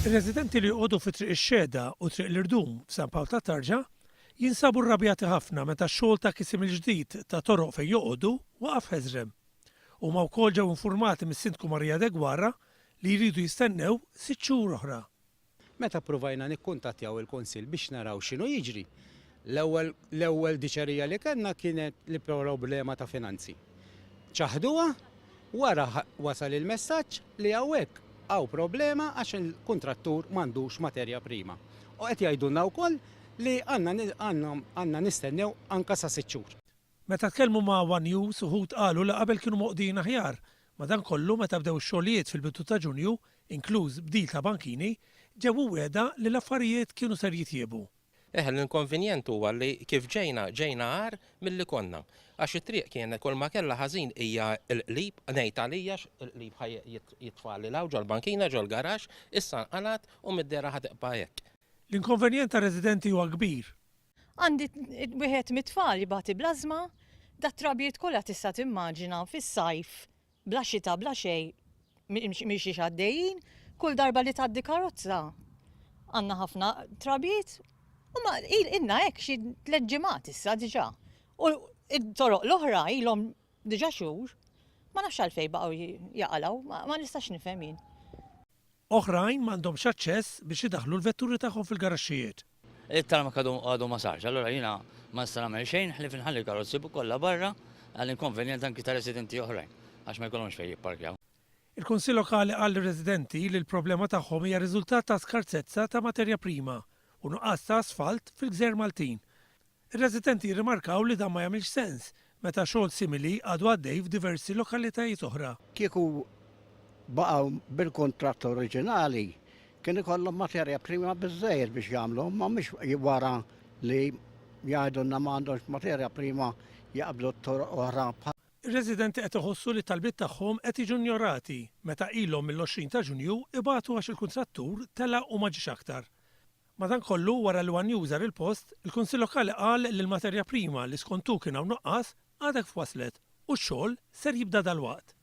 Ir-residenti li joqogħdu fi Triq ix-Xehda u Triq l-Irdum f'San Pawl tat-Tarġa jinsabu rrabjati ħafna meta x-xogħol ta' kisi mill-ġdid ta' toroq fejn joqogħdu waqaf ħeżrem. Huma wkoll ġew infurmati mis-Sindku Maria Deguara li jridu jistennew sitt xhur oħra. Meta ppruvajna nikkuntattjaw il-Kunsill biex naraw x'inhu jiġri, l-ewwel l-ewwel diċerija li kellna kienet li problema ta' finanzi. Ċaħduha, wara wasal il-messaġġ li hawnhekk hawn problema għax il-kuntrattur m'għandux materja prima. U qed jgħidulna wkoll li għandna għandna nistennew anke sa sitt xhur. Meta tkellmu ma' one News uħud qalu li qabel kienu moqdijin aħjar. Madankollu meta bdew ix-xogħlijiet fil-bidu ta' Ġunju, inkluż bdil ta' bankini, ġew imwiegħda li l-affarijiet kienu ser jitjiebu. Eħe, l-inkonvenjent huwa li kif ġejna, ġejna agħar milli konna. Għax it-triq kienet kull ma kellha ħażin hija l-qlib, ngħid għalija għax il-qlib ħa jitfagħli 'l hawn ġol-bankina, ġol-garaxx, issa nqalgħet u mid-dehra ħa tibqa' hekk. L-inkonvenjent tar-residenti huwa kbir. Għandi wieħed mit-tfal jbati bl-ażma, dat-trabijiet kollha tista' timmaġina fis-sajf bla xita bla xejn minn xiex għaddejjin, kull darba li tgħaddi karozza għandna ħafna trabijiet u ma ilna hekk xi tliet ġimgħat issa diġà. U t-toroq l-oħra ilhom diġà xhur. Ma nafx għalfejn baqgħu jaqalgħu, ma nistax nifhem jien. Oħrajn m'għandhomx aċċess biex idaħħlu l-vetturi tagħhom fil-garaxxijiet. It-tarmac għadu għadu ma sarx, allura jiena ma nista' nagħmel xejn ħlief inħalli l-karozzi kollha barra għall-inkonvenjent anki ta' residenti oħrajn għax ma jkollhomx fejn jipparkjaw. Il-Kunsill Lokali qal lir-residenti li l-problema tagħhom hija riżultat ta' skarsezza ta' materja prima u nuqqas ta' asfalt fil-gżejjer Maltin. Ir-residenti jirrimarkaw li dan ma jagħmilx sens meta xogħol simili għadu għaddej f'diversi lokalitajiet oħra. Kieku baqgħu bil-kuntratt oriġinali kien ikollhom materja prima biżżejjed biex jagħmlu, imma mhux wara li jgħidulna ma għandhomx materja prima jaqbdu toroq oħra. Ir-residenti qed iħossu li t-talbiet tagħhom qed jiġu njorati meta ilhom mill-20 ta' Ġunju ibatu għax il-kuntrattur telaq u ma ġiex aktar. Madankollu, wara li one News żar il-post, il-Kunsill Lokali qal li l-materja prima li skont hu kien hawn nuqqas għadha kif waslet u x-xogħol ser jibda dalwaqt.